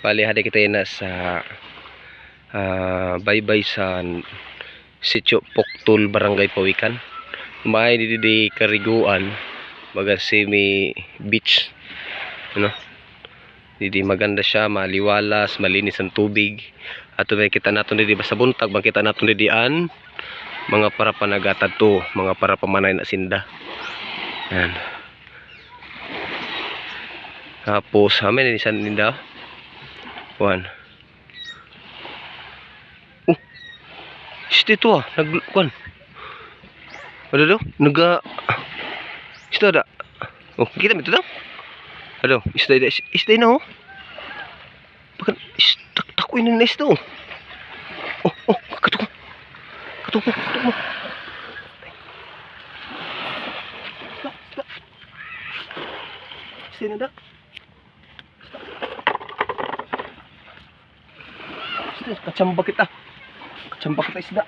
Bali hadi kita na sa baybay sa Sitio Poctol, Barangay Pawikan. May di di kariguan baga semi beach, ano? Didi maganda siya, maliwalas, malinis ang tubig. Ato may kita naton didi basta buntag makita naton didi an mga para panagatad to, mga para pamanay na sinda. Yan. Tapos amin ni san ninda. Kuan. Oh. Isda ito ah, nag kuan. Ano daw? Naga isda da. Oh, kita mo ito daw? Ano, isda isda isda na oh. Bakan isda takoy na na isda oh. Oh, kato ko. Kato ko, kato ko. Isda, isda. Isda na da. Isda, katsamba kita. Katsamba kita isda.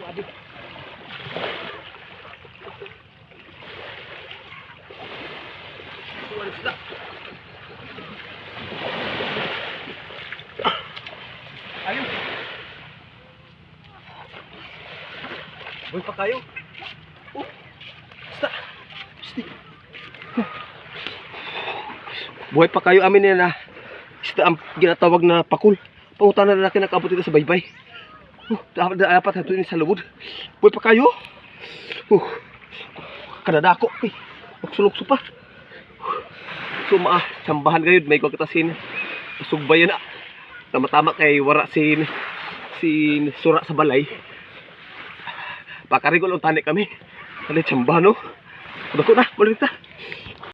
Wadi. Wadi isda. Ayo. Buhay pa kayo. Oh. Isda. Isda. Buhay pa kayo amin nila na isda ang ginatawag na pakul. Pangutan na lalaki nakaabot dito sa baybay. Oh, dapat dapat hatuin sa lubod. Buhay pa kayo. Oh. Kadadako eh. Lukso-lukso pa. So maa, tsambahan kayo, may kita sin sugbayan na. Tama-tama kay wara sin sin sura sa balay. Pakarigol ang tani kami. Ano tsambahan no? Dako na, balik ta.